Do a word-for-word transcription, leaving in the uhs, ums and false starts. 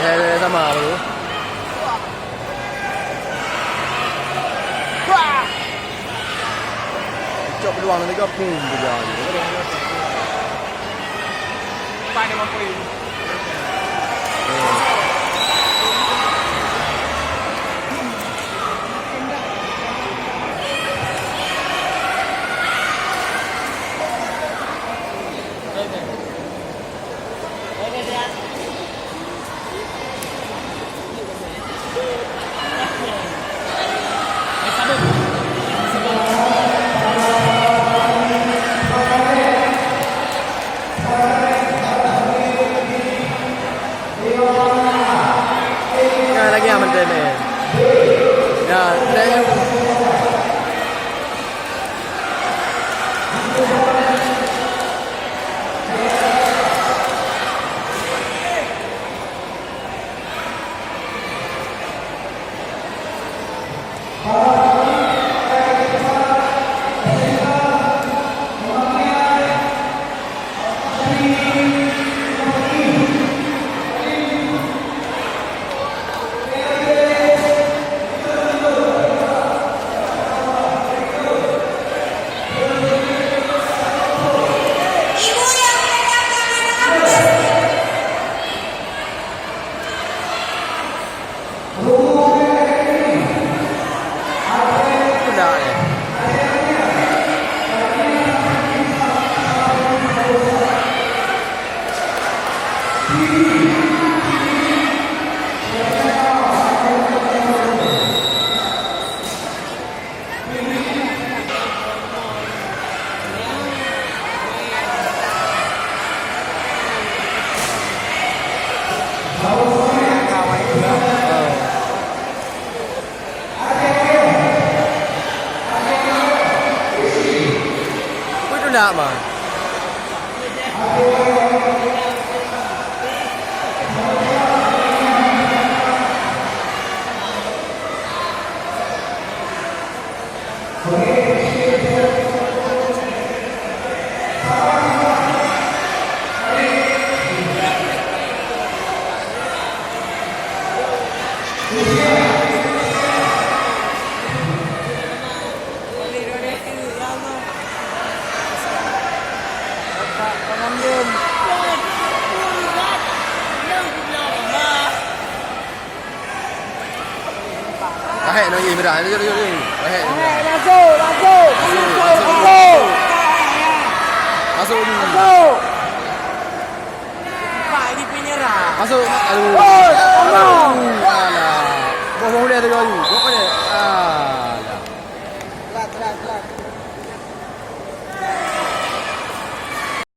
Eh, sama tu. Cok peluang nanti ke pun tu dia. Pan dia mampu. Nah, lagi yang menteri ni. Ya, saya Beutôi nak, Ma? Lahek nang jih mirah. Jom, jom, jom. Lahek. Masuk, masuk, masuk. Masuk. Masuk. Masuk. Aduh. Aduh. Alah. Boh, boh dia tu, boh dia. Ah.